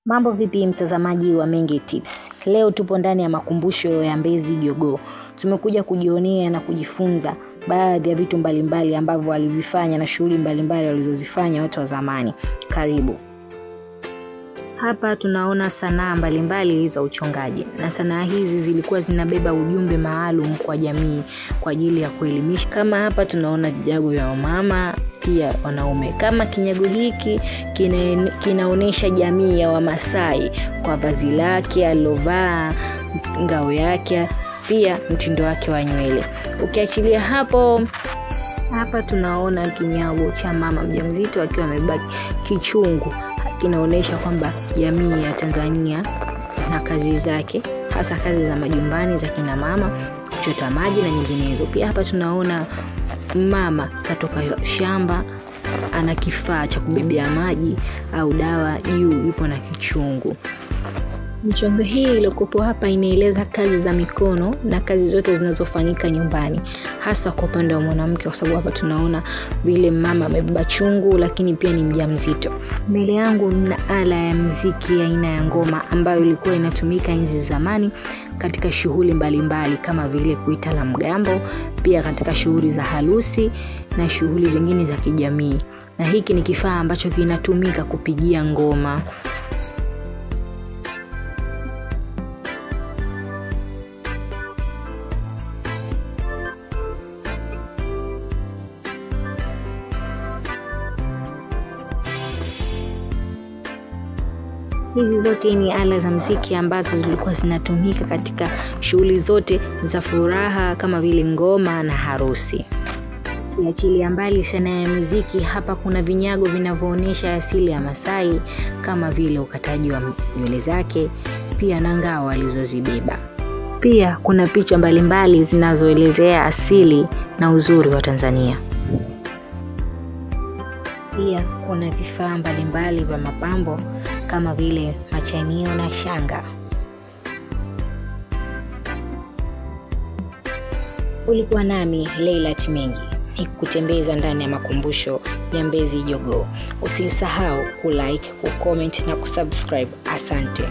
Mambo vipi mtazamaji wa Mengi Tips? Leo tupo ndani ya makumbusho ya Mbezi Jogoo. Tumekuja kujionea na kujifunza baadhi ya vitu mbalimbali ambavyo walivifanya na shughuli mbalimbali walizozifanya watu wa zamani. Karibu. Hapa tunaona sanaa mbalimbali za uchongaji, na sanaa hizi zilikuwa zinabeba ujumbe maalum kwa jamii kwa ajili ya kuelimisha. Kama hapa tunaona vinyago vya wamama pia wanaume. Kama kinyago hiki kinaonesha jamii ya Wamasai kwa vazi lake alovaa, ngao yake, pia mtindo wake wa nywele. Ukiachilia hapo, hapa tunaona kinyago cha mama mjamzito akiwa amebeba kichungu. Kinaonesha kwamba jamii ya Tanzania na kazi zake, hasa kazi za majumbani za kina mama, kuchota maji na nyinginezo. Pia hapa tunaona mama katoka shamba, ana kifaa cha kubebea maji au dawa juu, yupo na kichungu. Michongo hii iliyokuwepo hapa inaeleza kazi za mikono na kazi zote zinazofanyika nyumbani, hasa kwa upande wa mwanamke, kwa sababu hapa tunaona vile mama amebeba chungu lakini pia ni mjamzito. Mbele yangu mna ala ya muziki aina ya ngoma ambayo ilikuwa inatumika enzi zamani katika shughuli mbalimbali kama vile kuita la mgambo, pia katika shughuli za harusi na shughuli zingine za kijamii. Na hiki ni kifaa ambacho kinatumika kupigia ngoma. Hizi zote ni ala za muziki ambazo zilikuwa zinatumika katika shughuli zote za furaha kama vile ngoma na harusi. Kiachilia mbali sanaa ya muziki, hapa kuna vinyago vinavyoonyesha asili ya Masai kama vile ukataji wa nywele zake, pia na ngao alizozibeba. Pia kuna picha mbalimbali zinazoelezea asili na uzuri wa Tanzania. Pia kuna vifaa mbalimbali vya mapambo kama vile machanio na shanga. Ulikuwa nami Leila Timengi nikukutembeza ndani ya makumbusho ya Mbezi Jogoo. Usisahau kulike, kucomment na kusubscribe. Asante.